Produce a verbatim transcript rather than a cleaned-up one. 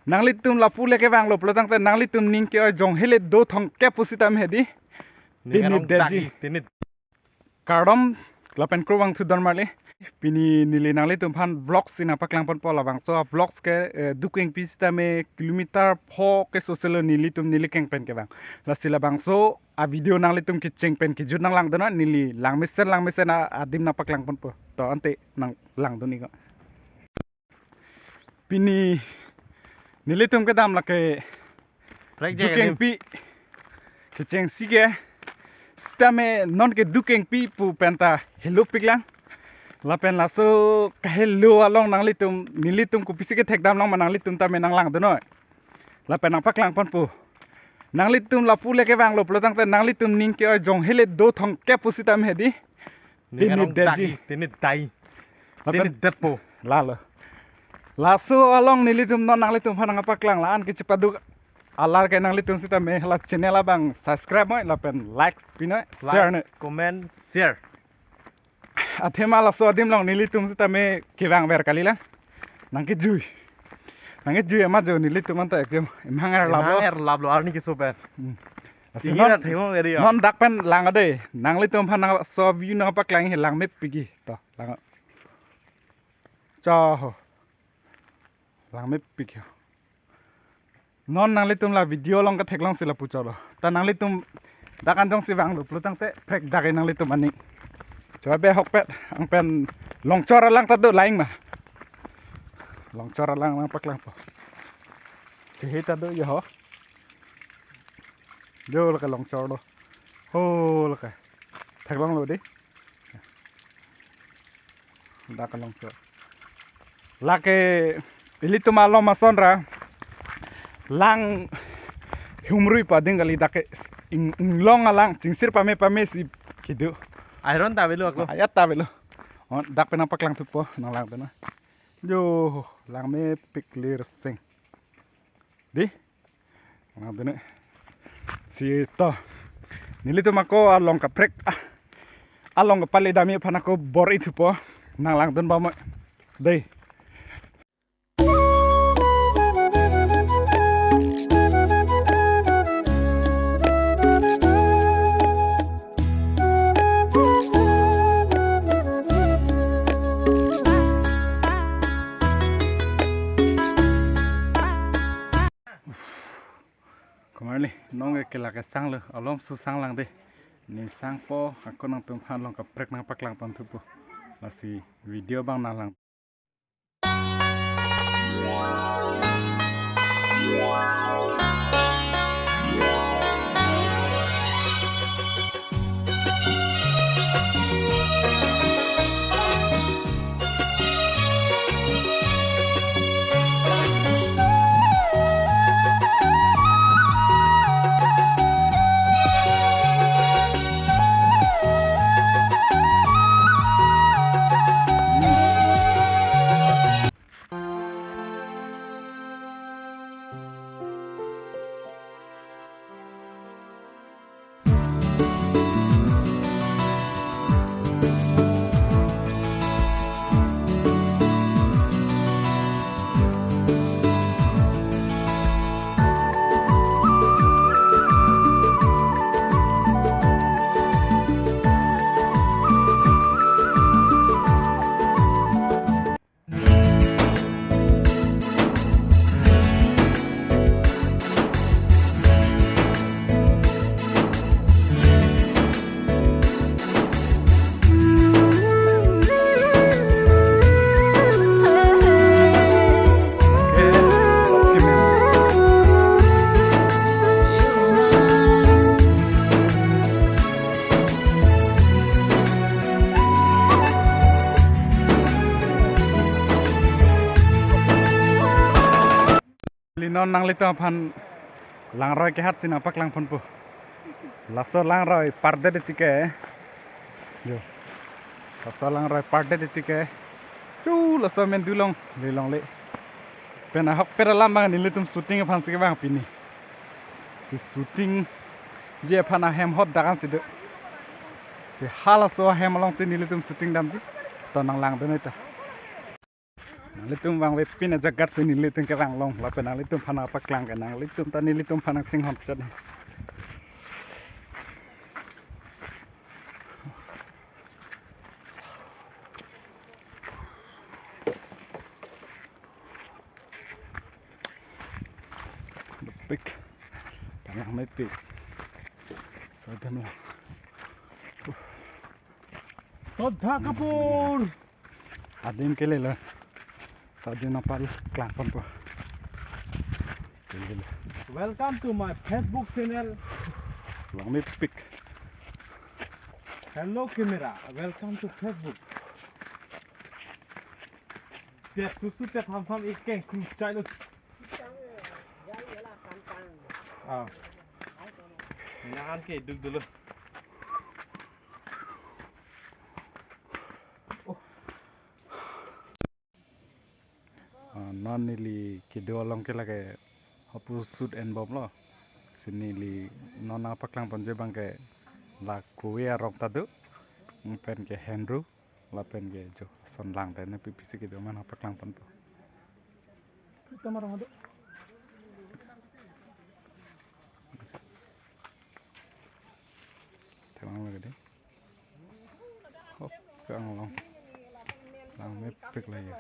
Nanglitum lapu le kevanglo pulotangte nanglitum ning ke-oi jong hele do thong ke pusitame hedi. Ning Tini arong dagi, deji. Tini. Kardom lapen kurvangthu dormarli. Pini neli nanglitum aphan vlogs si nangpaklang ponpo. Labangso a vlogs ke, eh, Dukengpi sitame kilometer pho ke soselo nelitum neli keng pen kevang. Lasi labangso a video nanglitum kecheng pen kejut nanglangdun, neli langmesen langmesen a adim nangpaklang ponpo. To ante nanglangdun-ik. Pini nelitum kedam lake Prek je Dukengpi kechengsi ke sitame non ke Dukengpi pu penta helopiklang. Lapen laso kahelo along nanglitum nelitum kopisi kethekdam long ma nanglitum tame nanglangdun noi. Lapen nangpaklang ponpo. Nanglitum lapu le kevanglo pulotangte nanglitum ning ke-oi jong hele do thong ke pusitame hedi. Ning Tini arong deji. Dagi, tini dai. Lapen Tini detpo. Lalo. Laso along nelitum non nanglitum aphan nangpaklang la-an kechepaduk alar ke nanglitum sitame la channel abang subscribe noi lapen like pi noi, share noi. Like, comment, share. Athema laso adim along nelitum sitame kevangver kalilang. Nangkejui. Nangkejui ama jo nelitum anta ekdom emhang er laplo. Emhang er laplo arni keso pen. Hmm. Lasi Tinggi non, na themong eri ya. Non dak pen lang ade. Nanglitum aphan nangso view nangpaklang he langmepik-ik to. Lang. Cho ho. Langmepik ho. Non nanglitum la video along ketheklongsi lapu cholo. Ta nanglitum dak anjongsi vanglo pulotangte prek dak nanglitum aning. Chobe hokpet angpen longchor alang ta do laing ma. Longchor alang nangpaklangpo. Chehi ta do yo ho. Jo lake longchor do. Ho lake. Theklonglo dei. Dak longchor. Lake ilitum along masonra lang humrui pading kali dak ke ing-, inglong alang chingsir pame pame si kedo. Iron ta avelo ako. Ayat ta avelo. Oh, dak pen nangpaklangthupo nanglangdun. Jo, langmepik lir sing. Dei. Nang dene. Si to. Nelitum ako along kaprek. Ah. Along kapale dami aphan ako bor-ithupo. Nanglangdun bom. Dei. Komarli, non ke kelak kesanglo, alom su sanglang dei. Ne sangpo, ako nangtum aphan along kaprek nangpaklang ponthupo. Lasi video abang nanglang. Linon nanglitum aphan langroi kehat si nangpaklang ponpo. Laso langroi pardet tike. Jo. Laso langroi pardet tike. Chu laso amen dulong, lelongle. Pen ahokpet alam abang nelitum shooting aphan si kevang pini. Si shooting je aphan ahem hot dakan si do. Si halaso ahem alongsi nelitum shooting damji. To nanglangdun noi ta. Nanglitum vangvepin ajagat si nelitum kevang long, lapen nanglitum aphan nangpaklang ke, nanglitum ta nelitum aphan nangchinghon chot. Pik. Tanglang mepik. Sadam lang. Shraddha Kapoor. Adim kelelo. Sadam nangpaklangponpo. Kelelo. Welcome to my Facebook channel. Lang mepik. Hello camera, welcome to Facebook. Tet susu tet ham ham ik keng kru chai lo. Ah. Ina an ke duk dulu. Ah, non neli kedo along ke lake hapu shoot enbomlo. Si neli non nangpaklangponji abang ke la kove arong ta do. Pen ke Henru, lapen ke jo ason lang ta ne pipisi kedo aman nangpaklangponpo. Itum arong do. Thelang lagi deh. Hop, kang long. Lang mepik lagi.